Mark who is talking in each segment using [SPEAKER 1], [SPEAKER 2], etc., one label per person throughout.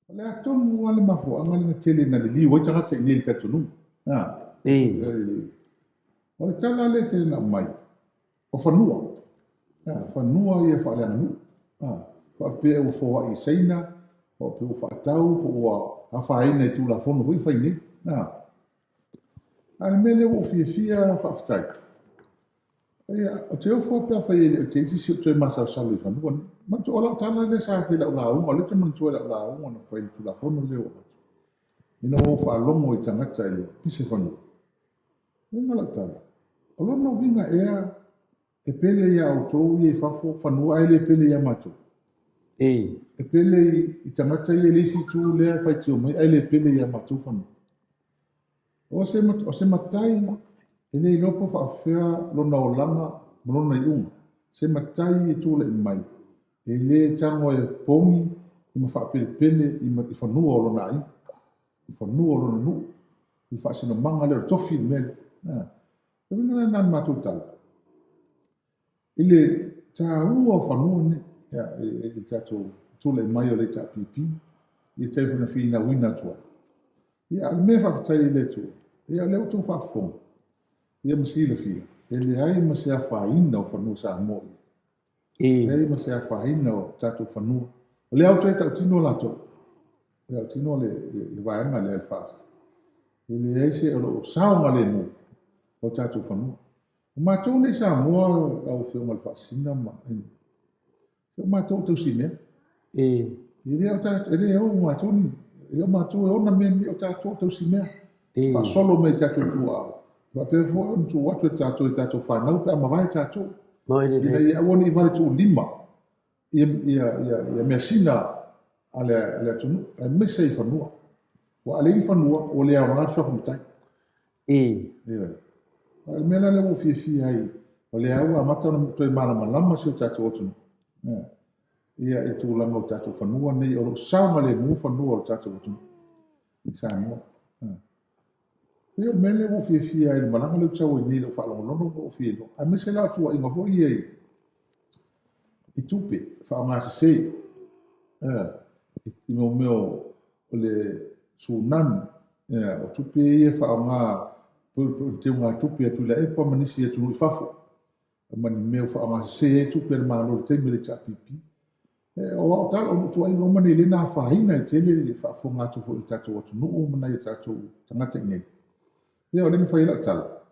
[SPEAKER 1] O le a tonu lava le mafuaaga lea na tele ina liliu ai tagata i inei i le talitonuga. O le tala lea e tele ina aumai, o fanua. Fanua ia faaleaganuu. Faapea ua foai i Saina, faapea ua faatau, po ua afaina i Tulafono foi fai nei. A o le mea lea ua ou fiafia faafetai, Ia, ou te ofo pe afai e le o i ai se isi o toe masalosalo i fanua nei. Manatua, o lau tala lea sa fai i lau lauga, o lea ou te manatua i lau lauga na fai i le Tulafono lea ua avatu, ina ua ou faalogo i tagata i le pisa fanua. Uiga lau tala, o lona uiga ea e pele iā outou ia i fafo fanua ae le pele iā matou? E pele i tagata ia i le isi itu lea e faitio mai ae le pele iā matou fanua. O se, o se matai e le iloa po faafefea lona olaga ma lona iuga, se matai e tulai mai, e le tago e pogi ma faapelepele i fanua o lona aiga, i fanua o lona nuu, i le faasinomaga lea o le tofi le mea lea. O le uiga lena o le matou tala, i le taua o fanua nei, i le tatou tulai mai o le HRPP, i le taimi foi na finauina atu ai. Ia, a o le mea e faafetai ai i le Atua, ia o lea ua outou faafofoga, ia ma silafia, e leai ma se afaina o fanua Samoa i ai. E leai ma se afaina o tatou fanua. O lea ua toe tautino latou, o lea tautino le vaega lea le FAST. E leai se, o lo o saogalemu o tatou fanua. O matou nei Samoa, lau Afioga i le Faasisina ma o matou o tausimea. E le o tatou, e le o matou ni, e le o matou e ona mea nei, o tatou o tausimea. Faasolo mai i tatou tuaa. Faapea foi ona tuu atu e tatou i tatou fanau pe a mavae tatou. Ina ia aua ne i vale tuulima ia measina a le atunuu, aemaise i fanua. Ua a leai ni fanua, ua le aoga le suafa matai. Ioe. O le mea la lea ua ou fiafia ai, o lea ua amata ona toe malamalama si o tatou atunuu ia i tulaga o tatou fanua nei, o lo o saogalemu fanua o le tatou atunuu i Samoa. Pei o le mea lea ua ou fiafia ai i le malaga lea ou te sau ai nei i lou faalogologo ma ou fia iloa. Aemaise la o tuuaiga foi ia i tupe faaaogasese i mea o le tsunami, o tupe ia e faaaoga pei o le teugatupe a Tuilaepa ma nisi atunuu i fafo, ma ni mea ua faaaogasese ai tupe a le Malo i le taimi o le HRPP. O au tala, o tuuaiga uma nei lea na afaina ai tele le faafofoga atu foi i le tatou atunuu ma nai o tatou tagata i inei. Ia o lea na fai ai lau tala,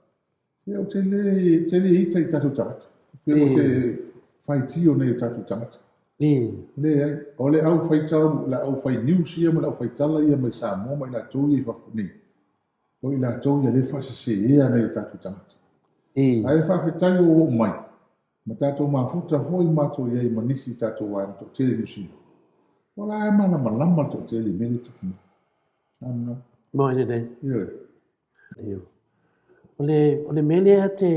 [SPEAKER 1] ia ou te le ita i tatou tagata. Pe ou te faitio nai o tatou tagata. Leai, o le au faitau, le au fai news ia ma le au faitala ia mai Samoa ma i latou ia i fafo nei. O i latou ia lea e faaseseea nai o tatou tagata. Ae faafetai ua oo mai, ma tatou mafuta foi matou i ai ma nisi tatou vaega toatele i Niu Sila. O la e malamalama le toatele i mea nei e tupu mai. Amina.
[SPEAKER 2] Moe lelei.
[SPEAKER 1] Ioe.
[SPEAKER 2] Ioe. O le mea lea te,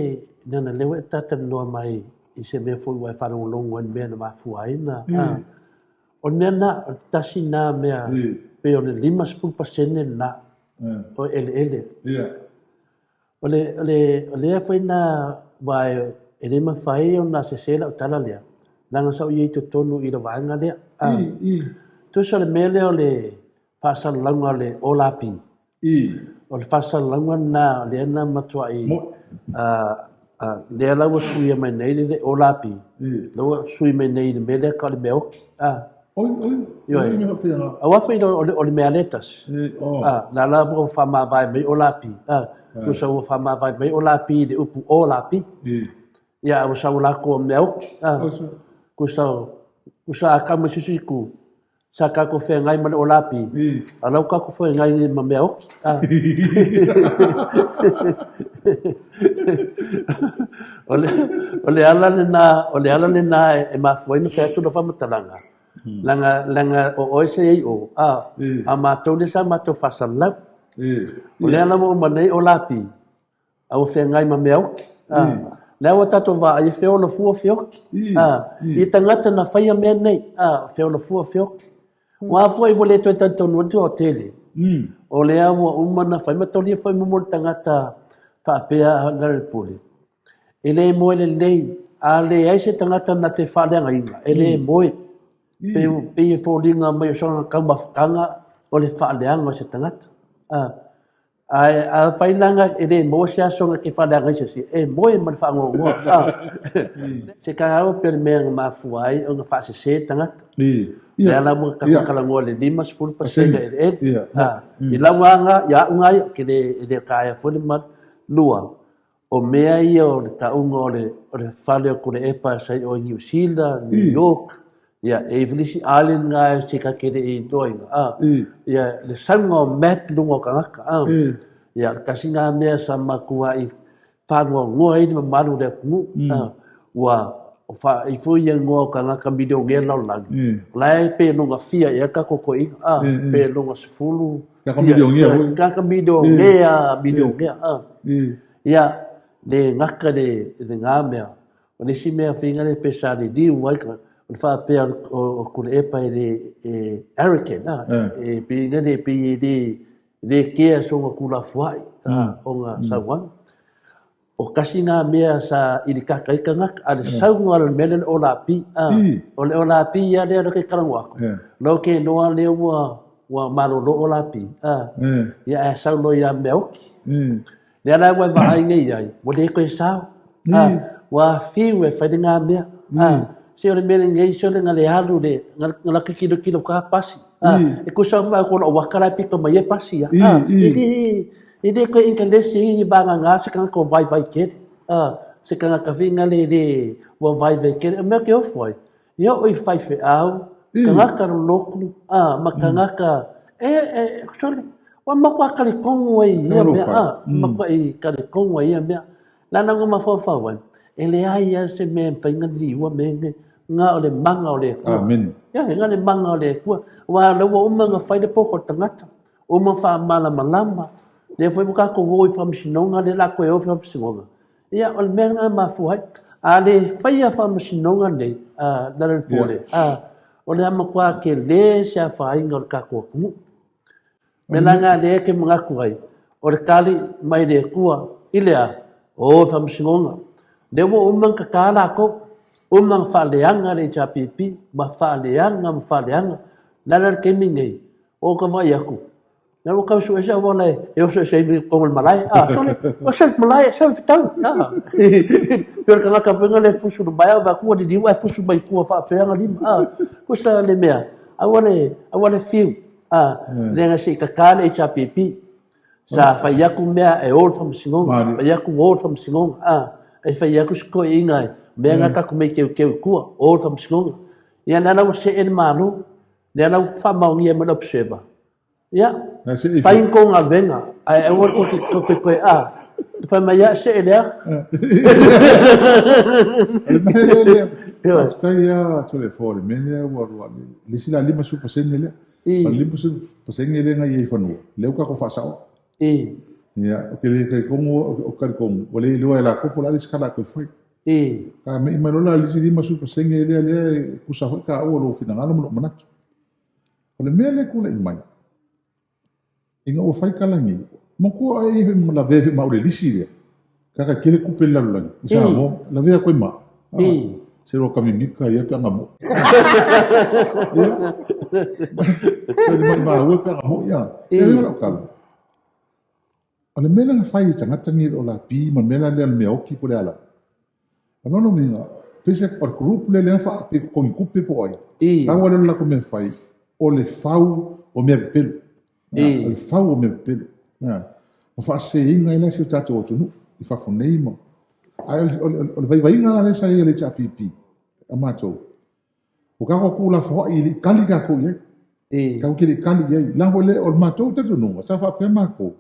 [SPEAKER 2] leaga lea ua e talatalanoa mai i se mea foi ua e faalogologo ai i le mea na mafua ai na, o le mea lena, o le tasi lena mea, pei o le 50% lena o eleele. O le, o le, o lea foi na, aua e le mafai ona sese lau tala lea, leaga sa ou i ai i totonu i le vaega lea. Tusa o le mea lea o le faasalalauga o le OLAP. O le faasalalauga lena lea na matuai lea la ua suia mai nei le OLAP, lea ua sui mai nei i le mea lea tau o le mea oti.
[SPEAKER 1] Oi, oi,
[SPEAKER 2] Ioe.
[SPEAKER 1] oi, mea faapena.
[SPEAKER 2] Aua foi o le mea lea e tasi. La la ua faamavae mai OLAP. Tusa ua faamavae mai OLAP i le upu OLAP. Ia, ua sau latou mea oti. Tusa, tusa a tau mai se isi itu, sa tatou feagai ma le OLAP, a o la ua tatou feagai nei ma mea oti. O le, o le ala lena, o le ala lena e mafua ai ona fai atu lau faamatalaga, leaga, leaga o oe sa i ai i o, a o matou lea sa matou faasalalau. O lea la ua uma nei OLAP, a ua feagai ma mea oti. Lea ua tatou vaai e feola fua feoti. I tagata na faia mea nei, feola fua feoti. Ua foi ua le toe talitonu ai le toatele. O lea ua uma ona fai ma taulia foi muamua le tagata faapea Lealailepule. E le moe lelei, a leai se tagata na te faaleagaina, e le moe. Pei e foliga mai o sona taumafataga o le faaleaga o se tagata. Ae afai la e le maua se aso na te faaleaga ai se isi, e moe ma le faanoanoa. Se taeao pe o le mea na mafua ai ona faasese tagata. Lea la ua tatou talanoa i le 50% eleele. I lau aga, ia au lena ia, ou te le, e le taea foi le malu. Lua, o mea ia o le tauga o le, o le fale o Tuilaepa sa i o i Niu Sila, New York, ia, e i ai foi le isi island na se ta te le i iloaina, a, ia, le sauga o map i luga o tagata, a, ia, o le tasi lena mea sa matuai faanoanoa ai le mamalu o le atunuu, a, ua faaii foi ia igoa o tagata milionea i le lalolagi, o la e pe lona fia ea le tatou toeaina, a, pe lona 10,
[SPEAKER 1] Tagata milionea foi.
[SPEAKER 2] Tagata milionea, milionea, a. Ia, le gata le lena mea. O le isi mea faiga lea pe sa liliu ai, o le faapea o Tuilaepa e le e arrogant, a. E pei e pei e le kea sona tuulafoai ona saunoaga. O tasi na mea sa ilikaka ai tagata, a le saunoa o le mea lea o le olapi, a. O le olapi lava lea ou te talanoa atu, lea ou te iloa lea ua malolo olapi, a. Ia ae sau loa ia meaoti. Lea la ua e vaai nei i ai, ua le toe sao, a. Ua fiu e fai lena mea, a. Se o le mea lenei, sole na le alu le, na latou tilotilo ka pasi, a. E tusa ma ko lou waka la e pito mai e pasi, a. E le, E le koe inkelesi i vagana se tagata o vaivai tele, a, se tagata foi na le le ua vaivai tele. O mea ke ofo ai, ia oo i faifeau, tagata lolotu, a, ma tagata, e, e, sole, ua matua talitonu ai i ia mea, a, matuai talitonu ai i ia mea. Lana ua mafaufau ai, e leai lava se mea e mafai ona liua mea nei, na o le mana o le Atua.
[SPEAKER 1] Amene.
[SPEAKER 2] Ia, na o le mana o le Atua. Aua o lea ua uma ona fai le poto o le tagata. Uma faamalamalama, lea foi ua tatou o i faamasinoga, lea o le a toe o i faamasinoga. Ia, o le mea lena e mafua ai. A le faia faamasinoga nei, a Lealailepule, a, o le a matua tele se afaina o le tatou atunuu. O le mea la lena lea e te manatu ai, o le tali mai le Atua i le a? O i faamasinoga. Lea ua uma ona tata latou, uma ona faaleaga le HRPP, ma faaleaga ma faaleaga. O le a la le taimi lenei? O ka vaai atu, na ua tau sue se auala e oso ese ai i totonu o le malae. A, sole, o se malae, se fetau. A, pei o le tagata foi lea e fusu i le maea, vaai atu ua liliu ae fusu mai tua faapea ona lima. A, tusa le mea, aua le, aua le fiu. A, leaga se i tata le HRPP. Sa fai atu mea e o le faamasinoga, fai atu o le faamasinoga. A, e fai atu si toeaina e mea na tatou mea i teuteu i tua, o le faamasinoga. Ia, lea la ua see le Malo. Lea la ua faamaonia mai le observer. Ia, fai ni tou galuega, ae aua tou te tou te toe a. Fai mai ia, see lea.
[SPEAKER 1] O le mea lea lea, faafetai lava Toleafoa i le mea lea ua lua le isi la 50% lea. O le 50% lea na i ai i fanua, lea ua tatou faasaoa. Ia, ou te le talitonu, ou te talitonu, ua le iloa e latou po o le a le isi tala a toe fai. A mei mai loa la le isi 50% lea, lea e tusa foi taua lou finagalo ma lou manatu. O le mea lea e tulai mai, ina ua fai tala nei, manatua oe e i ai foi ma lavea foi ma au i le lisi lea, kaka tele tupe i le lalolagi, i Samoa, lavea koe ma au. Se loa kamimika ia pe ana mo'i. Ia, se le maumau pe ana mo'i, a. Ia, ia lau tala. O le mea lea na fai e tagata nei o le lapi ma le mea lea o le meaoti po o le a lava. O lona uiga, pei se o le group lea lea na faa pe totogi tupe po o ai. Tau lea o le latou mea e fai, o le fau o mea pepelo. O le fau o mea pepelo. Ma faaseseina ai la si o tatou atunuu i fafo nei ma ae o le vaivaiga la lea sa i ai a le HRPP a matou, Ua tatou tuulafoai e le i tali tatou i ai. Tatou te le i tali i ai. Leaga foi le, o le matou talitonuga, sa faapea matou,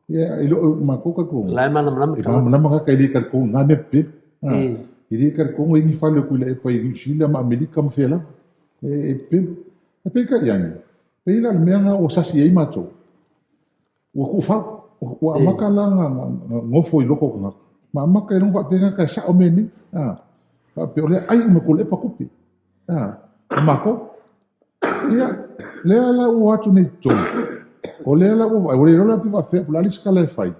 [SPEAKER 1] ia, e le o matou talitonuga.
[SPEAKER 2] La e malamalama
[SPEAKER 1] E malamalama tagata e le talitonu i na mea pepelo. E le talitonu e i ai ni fale o Tuilaepa i Niu Sila ma Amerika ma fea lava. E pepelo. Ae peitai ane, pei la o le mea lena ua sasi ai matou, Ua tuufau, ua amata la na nofo i loko o tagata, ma amata ai loa ona faapea tagata e sao mea nei, a, faapea o lea e ai uma e Tuilaepa tupe, a, o matou. Ia, lea la ua o atu nei i totonu, o lea la ua vaai, ua le iloa la pe faapefea, po o le a le isi tala e fai,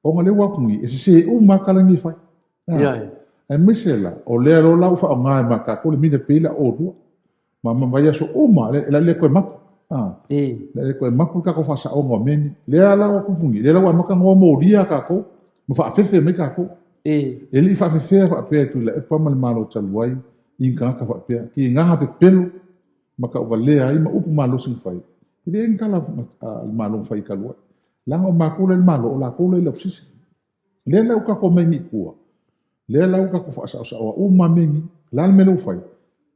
[SPEAKER 1] ona lea ua o atu nei, e sese uma lava tala nei e fai. Aemaise la, o lea loa la ua faaaoga e ma tatou le mina pei la oulua. Ma vaiaso uma, le la le koe mapu. Le le koe mapu ka ko faasaoga o mea nei. Lea la ua tupu nei, lea la ua amata ona molia kākou, ma faafefe mai kākou. E le i faafefea faapea e Tuilaepa ma le Malo talu ai i ni tagata faapea. Ki agaga pepelo ma tauvalea ai ma upu malosi na fai. E leai ni tala a le Malo na fai talu ai. Leaga o matou la i le Malo, o latou la i le opposition. Lea la ua tatou omai nei i tua, lea la ua tatou faasaosaoa uma mea nei. O le a le mea lea ua fai?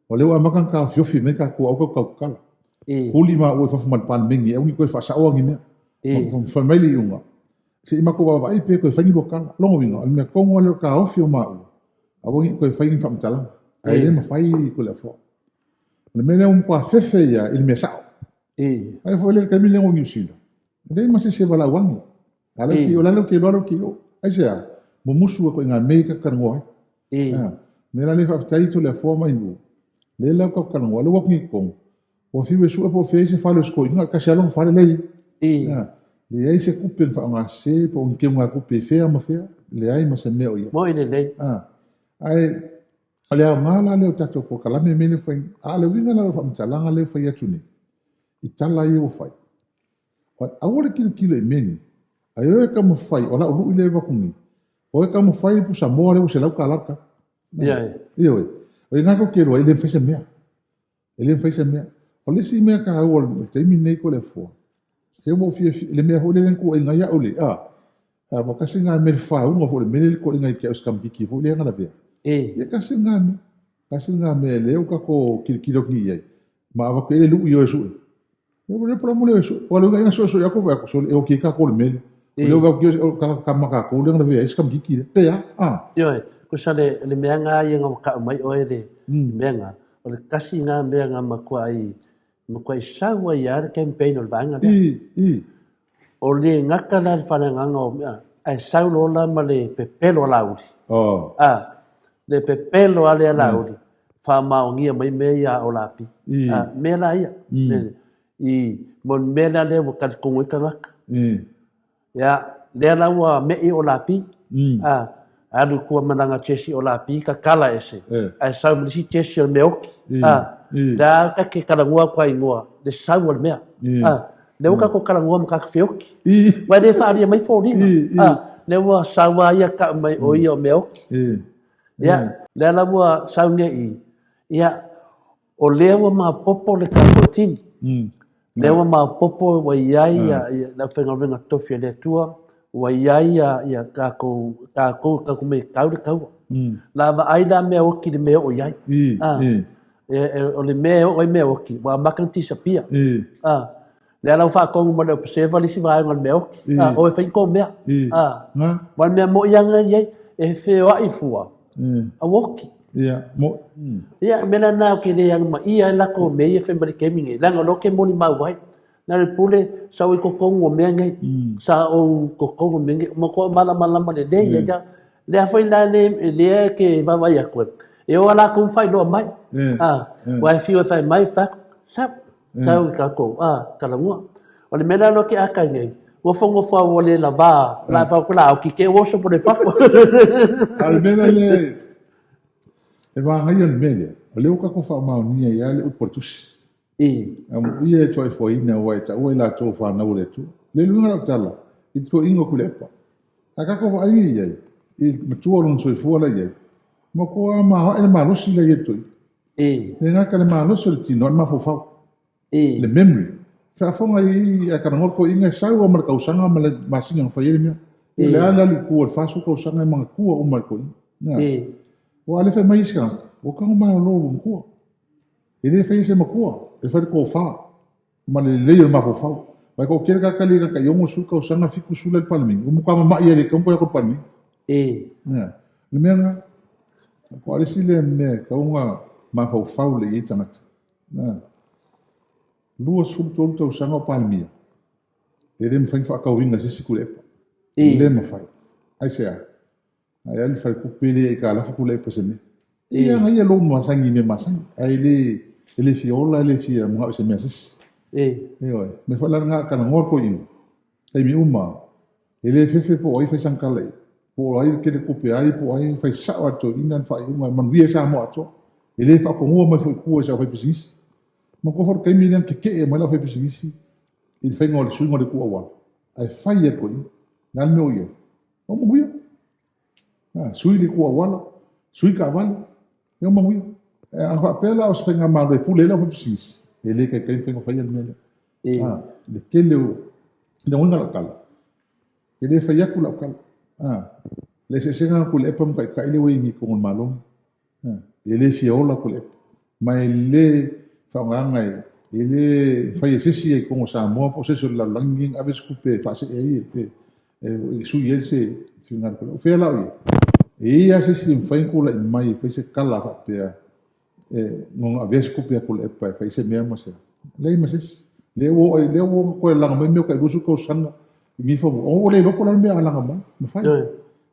[SPEAKER 1] O lea ua amata ona taofiofi mai tatou aua tatou tautala. Tuli maua i fafo ma le Palemene aua ne i toe faasaoa ni mea. Ma fai mai le iuga, se i matou vaavaai pe toe fai ni lua tala. Lona uiga, o le mea tonu lava lea o le taofi o maua, aua ne i toe fai ni faamatalaga. Ae le mafai Toleafoa. O le mea lea ua matua fefe ia i le mea sao. Ae foi le taimi lea o Niu Sila, e leai ma se isi e valaau ane. A lea ki o la lea ki loa ki o. Ai se a, mumusu e koe ngā mei ka talanoa ai. Mea la le faafetai Toleafoa mai nuu. Le la ka talanoa, le ua ki kong. Ua fiu e sue po o fea i se fale o se toeaina, tasi lava lona fale lea e i ai. Leai se tupe na faaaogasese po o ni keuga tupe i fea ma fea, leai ma se mea o i ai.
[SPEAKER 2] Mo'i lelei.
[SPEAKER 1] Ae o le aoga la lea o tatou polokalame mea lea ua fai nei. A o le uiga la o le faamatalaga lea ua fai atu nei, i tala ia ua fai, aua le tilotilo i mea nei, ae o e taumafai, o lau lui lea e avatu nei, o e taumafai le pusamoa lea ua $100 le kapa. Ioe. O i ina tou te iloa ai, e le mafai se mea. E le mafai se mea. O le isi mea taua o le taimi lenei Toleafoa, se ua ou fiafia, le mea foi lele na tuuaiina ai au le, ua tasi lena mea le faauga foi o le mea lea le tuuaiina ai te au i si tamaitiiti foi lea na lavea. Ia tasi lena mea. Tasi lena mea lea ua tatou tilotilo atu nei i ai, ma avatu ai le lui i o e sue. Ia ua le polamu lea e sue. Ua le uiga ina suesue atu vaai atu, sole e oti ai tatou i le mea lea. O lea ua vaai atu o tagata tama tatou lea na lavea ai si tamaitiiti lea. Pe a?
[SPEAKER 2] Ioe, tusa le mea lena ia na ua tau mai oe le mea lena, o le tasi lena mea na matuai sau ai lava le campaign o le vaega lea. O le gata la le faaleagaga o mea, ae sau loa la ma le pepelo a Laauli. Le pepelo lava lea a Laauli, faamaonia mai mea ia a Olapi. Mea la ia, i mo le mea la lea ua talitonu ai tagata. Ia, lea la ua me'i Olapi, alu i tua ma lana jesi Olapi, tatala ese, ae sau ma le isi jesi o le mea oti. Lea ta te talanoa atu ai igoa, le sau o le mea. Lea ua tatou talanoa ma tagata feoti. Aua e le faaalia mai foliga. Lea ua sau lava ia tau mai o ia o mea oti. Ia, lea la ua sau nei i i, ia, o lea ua maopoopo le tatou team. Lea ua maopoopo ua i ai le aufaigaluega tofi a le Atua, ua i ai ia tatou, tatou, tatou mea e tau le taua. La vaai la mea oti i le mea e oo i ai. O le mea e oo ai mea oti, ua amata ona disappear. Lea la ua faatonu ma le observer le isi vaega o le mea oti. O e fai ni tou mea. Aua le mea moni lava lena e i ai, e feoai fua, a ua oti. Ia, o le mea la lena ou te le alamaia ai latou mea ia e fai mai le taimi lenei, leaga o lea ou te molimau ai. Na o le pule, sa ou i totonu o mea nei, sa ou i totonu o mea nei, matua malamalama lelei ai lava. Lea foi la lea e te vaavaai atu ai, e o lava latou ma faailoa mai. Aua e fiu e fai mai, fai atu, sau, sau i tatou, talanoa. O le mea la lea ou te ata ai nei, nofonofo lava ua le lavā, la fai atu la oki te oso po le fafo.
[SPEAKER 1] A o le mea la lea e manaia o le mea lea, o lea ua tatou faamaonia ai lava le upu a le Tusi. Amuia e tuaifoaina aua e taua i latou o fanau a le Atua. Le luga lau tala, i le toeaina o Tuilaepa. A tatou vaai nei i ai, i le matua o lona soifua la i ai, matua maoae le malosi la i ai le toeaina. Le gata le malosi o le tino, a o le mafaufau. Le memory. Faafofoga i ai, a talanoa le toeaina, e sau lava ma le tausaga ma le masina na fai ai le mea. O le a le alu i tua i le 40 tausaga e manatua uma e le toeaina. Ua le fai mai isi tagata, ua tago malolo ua matua. E le faia e se matua, e fai le tofa ma le lelei o le mafaufau. Aua e toatele tagata le tai 60 tausaga, 70 la i le Palemene, ua matua mamai lava e le tatau ona toe o atu i le Palemene. Ioe. O le mea lena, o le isi lea mea e tatau ona mafaufau lelei i ai tagata. Ioe. 23 tausaga o Palemia, e le mafai ona faatauina e se isi Tuilaepa. E le mafai. Aisea? Ae alu i le faletupe lea aitalafu Tuilaepa se mea. Ia aga ia lou masani i mea masani. Ae le e le fia ola, e le fia manao i se mea a se isi. Ioe. Mea foi la lena a talanoa le toeaina, taimi uma, e le fefe po o ai fai sana tala i ai. Po o ai tele tupe ai, po o ai, fai sao lava e le toeaina le faaiuga e manuia ai Samoa atoa. E le faatonua mai foi i tua i se aufaipisinisi. Ma ko hor kaimi le ke ke mai la fai pisinisi i le faiga o le suiga o le ku auala. Ae fai e koe na le mea o ia. O manuia. Sui le ku auala, sui taavale, e o manuia. A faapea la o se faigamalo e pule ai le aufaipisinisi, e le taitai mafai ona faia le mea lea. Le tele o le uiga o lau tala, e le fai atu lau tala. Le eseesega na Tuilaepa ma taitai le ua i ai nei i totonu o le Malo. E le fia ola Tuilaepa, ma e le faaaogaina e le mafai e se isi i totonu o Samoa po o se isi o le lalolagi lenei ona ave se tupe e faasee ai e sui ai se finagalo o Tuilaepa. O fea la o i ai? E i ai lava se isi e mafai ona tulai mai e fai se tala faapea e ona avea se tupe a Tuilaepa e fai se mea ma se leai ma se isi. Lea ua lea ua toe laga mai mea o tai 20 tausaga i nei fanua. Ua le iloa po o le a le mea a laga mai, mafai.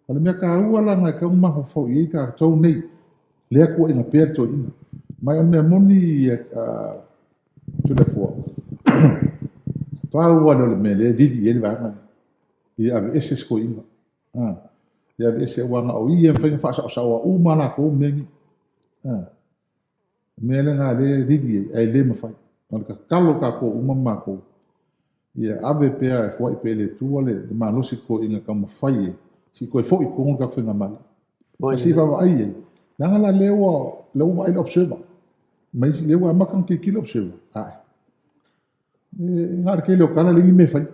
[SPEAKER 1] O le mea taua la na e tatau ona mafaufau i ai tatou nei, lea tuuaiga pea le toeaina. Ma o le mea moni Toleafoa, pau lava lea o le mea lea e lili i ai le vaega lea, ia aveese si toeaina. Ia aveese aua na o ia e mafai ona faasaosaoa uma latou mea nei. Mea lena lea e lili ai, ae le mafai. O le tatalo tatou uma ma matou, ia ave pea e foai pea i le Atua le malosi i toeaiina taumafai e se i toe foi i totonu le tatou faigamalo. Ma se i vaavaai ai, leaga la lea ua vaai le observer, ma isi lea ua amata ona tilotilo observer, ae na o le tele o tala leai ni mea e fai.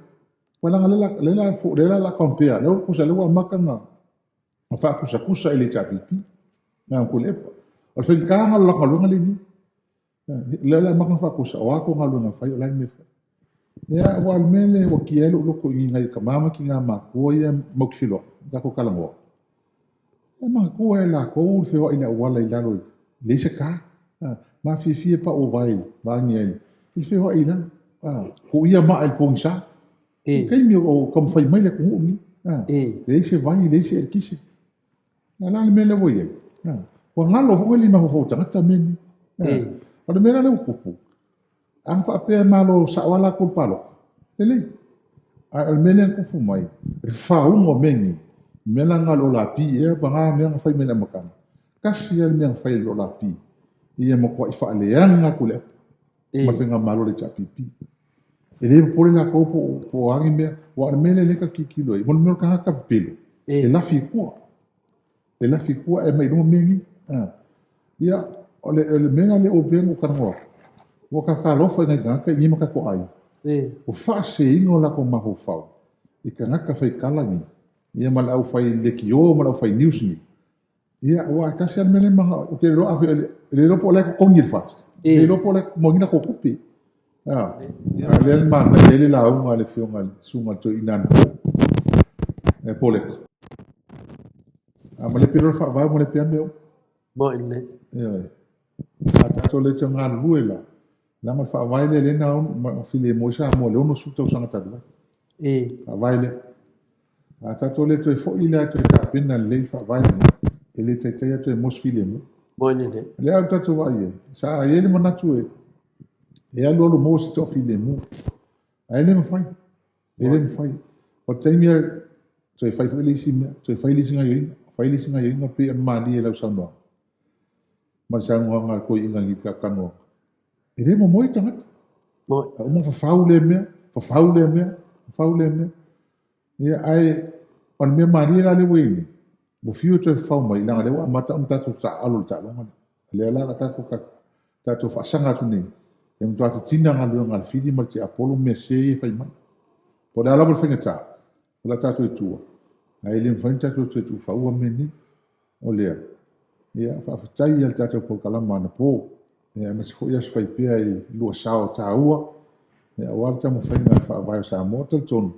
[SPEAKER 1] Aua leaga lea la compare, lea ua tusa lea ua amata ona faatusatusa i le HRPP, na Tuilaepa. O le faigata o le galuega lea i lea la amata ona faatusa, o a tou galuega fai, o le a le mea fai. Ia, aua o le mea lea ua tia ai lou loto i nai tama ma tina matutua ia matou te feiloai, tatou talanoa. E manatua e latou le feoai i le auala i lalo, leai se ka. Mafiafia pa o vai, vagia ai, i le feoai i lalo. Tuia maa i le pogisa. I taimi o taumafai mai le atunuu lenei. Leai se vai, leai se eletise. A la le mea lea ua i ai. Ua galo foi le mafaufau o tagata mea nei. O le mea la lea ua tupu, a faapea e malo sao lava latou i le palota, lelei. Ae o le mea lea na tupu mai, le faauga o mea nei, mea la na o le Olapi ea, paga mea na fai mai le amataga. Tasi lava le mea na fai e le Olapi, ia matuai faaleaga Tuilaepa ma le faigamalo a le HRPP. E le popole latou po o a ni mea, aua o le mea lea lea tatou te tilotilo ai, mo le mea o le tagata pepelo, e lafi i tua. E lafi i tua e aumai i luga mea nei. Ia, o le mea la lea ua pei ona ou talanoa atu, ua tatalofa i nai tagata i nei ma tatou aiga. Ua faaseseina o latou mafaufau i tagata faitala nei, ia ma le aufai leitio ma le aufai news nei. Ia, aua e tasi lava le mea lea e manao, ou te le iloa afai e le iloa po o la e totogi e le FAST. E le iloa po o la e maua ni latou tupe. A lea le manaia ai le lauga a le afioga i le susuga i le toeaina anapo, Pauleta. A malepe loa le faavae, malepe lava mea uma.
[SPEAKER 2] Moi le.
[SPEAKER 1] Ioe. A tatou le toe galulue la, leaga o le faavae lea lea na filemu ai Samoa i le 60 tausaga talu ai. Faavae lea. A tatou le toe foi la toe tapena lelei le faavae lenei, e le taitai lava toe maua se filemu.
[SPEAKER 2] Moi le.
[SPEAKER 1] Lea o tatou vaai ai, sa i ai le manatu e alu alu maua se toafilemu. Ae le mafai. E le mafai. O le taimi e toe fai foi le isi mea, toe fai le isi gaoioiga, fai le isi gaoioiga pei ona malie i lau saunoaga. Ma le saunoaga a le toeaina i le talanoaga. E le momoe tagata. A uma fafau lea mea, fafau lea mea, fafau lea mea. Ia, ae o le mea malie la lea ua i ai nei, ua fiu e toe fafau mai, leaga lea ua amata ona tatou taaalo i le taaloga lea. Lea la tatou faasaga atu nei, e matua titina galuega a le Fili ma le Tiapolo mea sese ia e fai mai. Po o le a lava le faigata, o le a tatou i tua, ae le mafai ona tatou toe tuufaua mea nei. O lea, ia, faafetai i le tatou polokalama anapo, ia, aemaise foi aso fai pea i lua sao taua, ia, aua le taumafaiga a le Faavae o Samoa. Talitonu,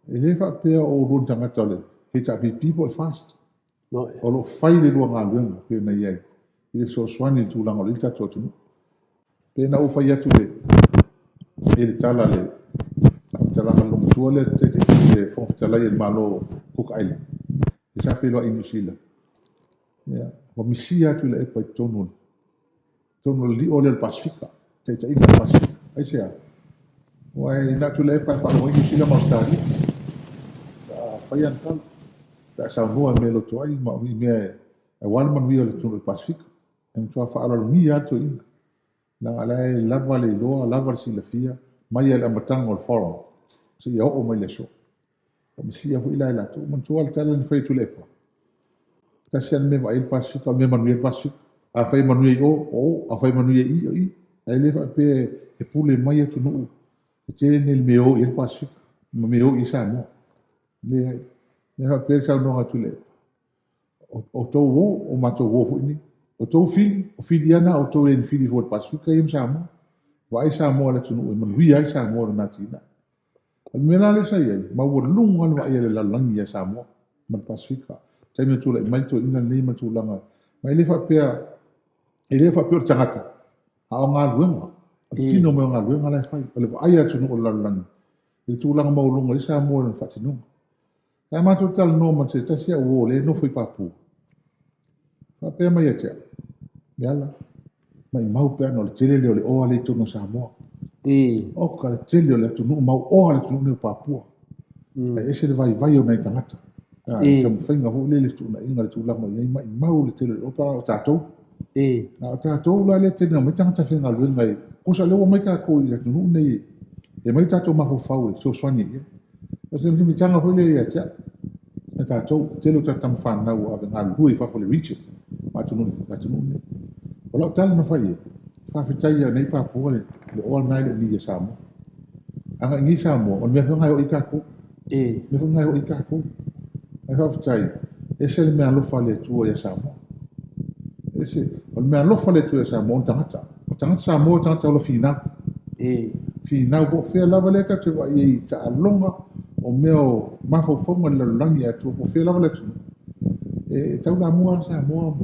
[SPEAKER 1] e le faapea o oulua ni tagata o le HRPP po o le FAST. O lo o fai le lua galuega pei ona i ai i le fesoasoani i le tulaga o le tatou atunuu. Pei ona ou fai atu i le tala le faamatalaga a le olomatua lea le Fofoga Fetalai o le Malo Cook Island, e sa feiloai i Niu Sila. Ia, ua misia atu Tuilaepa i totonu o le lio lea o le Pasefika, taitaiga o le Pasefika. Aisea? Ua e na o Tuilaepa e faalogo ai Niu Sila ma Ausetalia. Sa fai ana tala, pe a saunoa i mea e loto ai ma i mea aua le manuia o le atunuu o le Pasefika. E matua faaaloalogia lava le toeaina. Leaga la e lava le iloa, lava le silafia mai le amataga o le forum seia oo mai le aso. O misia foi la e latou. Manatua le tala na fai e Tuilaepa. Tasi lava le mea e vaai ai le Pasefika, o le mea manuia le Pasefika. Afai e manuia i o, o o. Afai e manuia i i, o i. Ae le faapea e pule mai atunuu e tele nei le mea e o i ai le Pasefika ma mea e o i ai Samoa. Leai. Le faapea le saunoaga a Tuilaepa. O tou o, o matou o foi nei. O tou fili, o fili lava na o outou e le ni fili fua i le Pasefika ia ma Samoa. Vaai Samoa i le atunuu e manuia ai Samoa i lona atinae. O le mea la lea sa i ai, maualuga le vaai a le lalolagi ia Samoa ma le Pasefika. Taimi na tulai mai le toeaina lenei ma le tulaga. Ma e le faapea, e le faapea o le tagata, a o galuega, o le tino mai o galuega la e fai. O le vaai a atunuu o le lalolagi i le tulaga maualuga i Samoa i lona faatinoga. Sa matou talanoa ma se tasi au uo o lea e nofo i Papua. Faapea mai ia te au, Leala, maimau pe ana o le tele lea o le oa lea i totonu o Samoa. Oka le tele o le atunuu, mauoa le atunuu nei o Papua. Ae ese le vaivai o nai tagata. Taumafaiga foi lea i le fetuunaiga le tulaga o i ai, maimau le tele o le oa, pe ana o tatou. A o tatou la lea tele na omai tagata faigaluega e, tusa lea ua omai tatou i le atunuu nei e aumai o tatou mafaufau e fesoasoani i ai. O se mitamitaga foi lea ia te au, e tatou, tele o tatou tamafanau ua ave galulue i fafo i le region ma atunuu nei. O lau tala na fai ai, faafetai ia nei Papua le oa lena e le o ni ia Samoa. Aga i nei Samoa, o le mea foi lena e oo i tatou. Mea foi lena e oo i tatou. Ae faafetai, ese le mea alofa a le Atua ia Samoa. Ese, o le mea alofa a le Atua ia Samoa, o ni tagata. O tagata Samoa, o tagata ola finau. Finau po o fea lava lea tatou te vaai ai i taaloga, o mea o mafaufauga i le lalolagi e Atua, po o fea lava le atunuu. E taulamua lava Samoa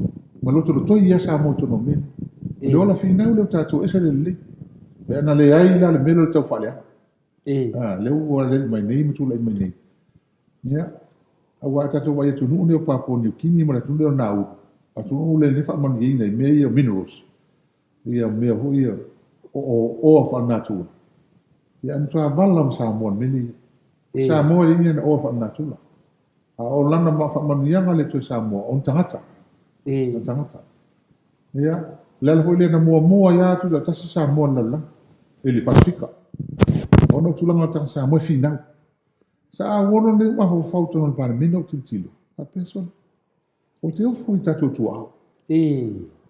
[SPEAKER 1] ma lotolotoi ia Samoa i totonu o mea nei. O le ola finau lea o tatou, ese le lelei. Pe ana leai la le mea lea o le taufaaleaga. Lea ua alali mai nei ma tulai mai nei. Ia, aua a tatou vaai i atunuu nei o Papua Niu Kini ma le atunuu lea o Nauru, atunuu lea e faamanuiaina i mea ia o minerals, ia mea foi ia o oa faalenatura. Ia, e matua vala ma Samoa i le mea lea. Samoa e leai ni ana oa faalenatura. A o lana faamanuiaga lea toe Samoa, o ni tagata. O ni tagata. Ia, o le ala foi lea na muamua ai lava tutoatasi Samoa i le lalolagi, i le Pasefika. Ona o tulaga o tagata Samoa e finau. Sa auolo nei mafaufau i totonu o le Palemene ou tilotilo, faapea sole, ou te ofo i tatou tuaa.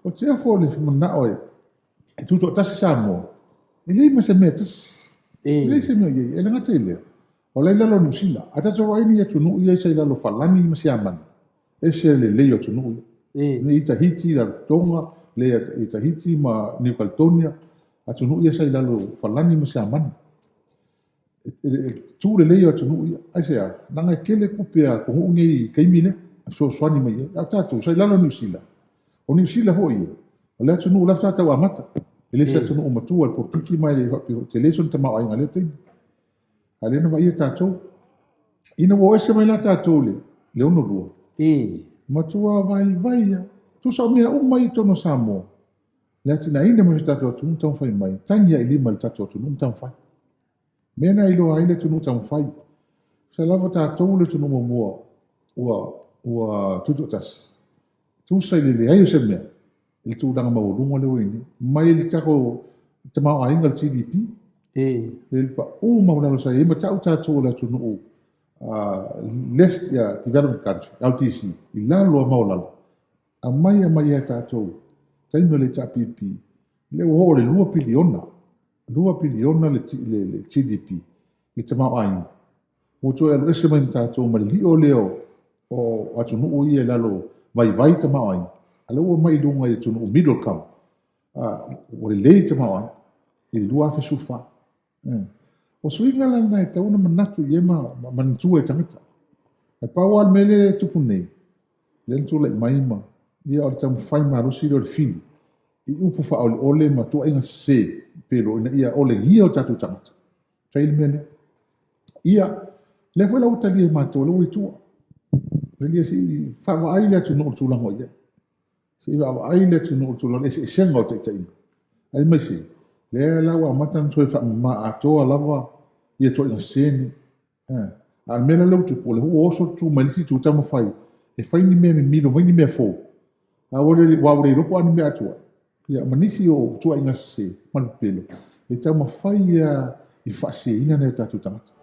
[SPEAKER 1] Ou te ofo i le manao e tutoatasi Samoa, e leai ma se mea e tasi. E leai se mea o i ai. E le gata i lea, o la i lalo o Niu Sila. A tatou vaai nei i atunuu ia sa i lalo o Falani ma Siamani, ese le lelei o atunuu ia. Nei i Tahiti, Rarotonga, le i Tahiti ma Niu Caledonia, atunuu ia sa i lalo o Falani ma Siamani. E tu lelei o atunuu ia. Aisea, leaga e tele tupe a atunuu nei i le taimi lea, e fesoasoani mai ai. A o tatou, sa i lalo o Niu Sila. O Niu Sila foi ia, o le atunuu la faatoa tau amata. E le se atunuu matua i le polokiki ma e le faapea foi tele sona tamaoaiga i lea taimi. A o lea na vaaia tatou. Ina ua o ese mai la tatou i le 62, matua vaivai lava. Tusa o mea uma ia i totonu o Samoa, le atinaeina mai o si o tatou atunuu ma taumafai mai, tagi lava i lima i le tatou atunuu ma taumafai. Mea na iloa ai le atunuu taumafai. Tusa lava tatou le atunuu muamua ua tutoatasi. Tusa i le leai o se mea i le tulaga maualuga lea ua i ai nei. Mai le tatou tamaoaiga le GDP, le pau maualalo sa i ai ma tau tatou o le atunuu less development country, LDC, i lalo a maualalo. Aumai aumai ia tatou taimi o le HRPP, lea ua oo i le 2 piliona, 2 piliona le GDP, le tamaoaiga. Ua toe alu ese mai ma tatou ma le lio lea o atunuu ia i lalo vaivai tamaoaiga, a lea ua mai i luga i atunuu middle income, ua lelei tamaoaiga i le 2014. O suiga la lena e tatau ona manatu i ai ma manatua e tagata. Ae pau lava le mea lea e tupu nei, lea na tulai mai ma ia o le taumafai malosi lea o le fili i upu faaoleole ma tuuaiga sese pe lo ina ia olegia o tatou tagata. Fai le mea lea. Ia, lea foi la ua talia e matou, lea ua i tua. Talia se i faavaai le atunuu i le tulaga o i ai. Se i vaavaai le atunuu i le tulaga eseesega o taitaiga. Aemaise, lea la ua amata ona toe faamama atoa lava ia tuuaiga sese nei. A o le mea la lea ua tupu, o lea ua oso tu mai le isi itu taumafai e fai ni mea mimilo mai ni mea fou. A ua le iloa po o a ni mea atu ai. Ia, ma nisi o tuuaiga sese ma le pepelo, e taumafai lava e faaseseina nai o tatou tagata.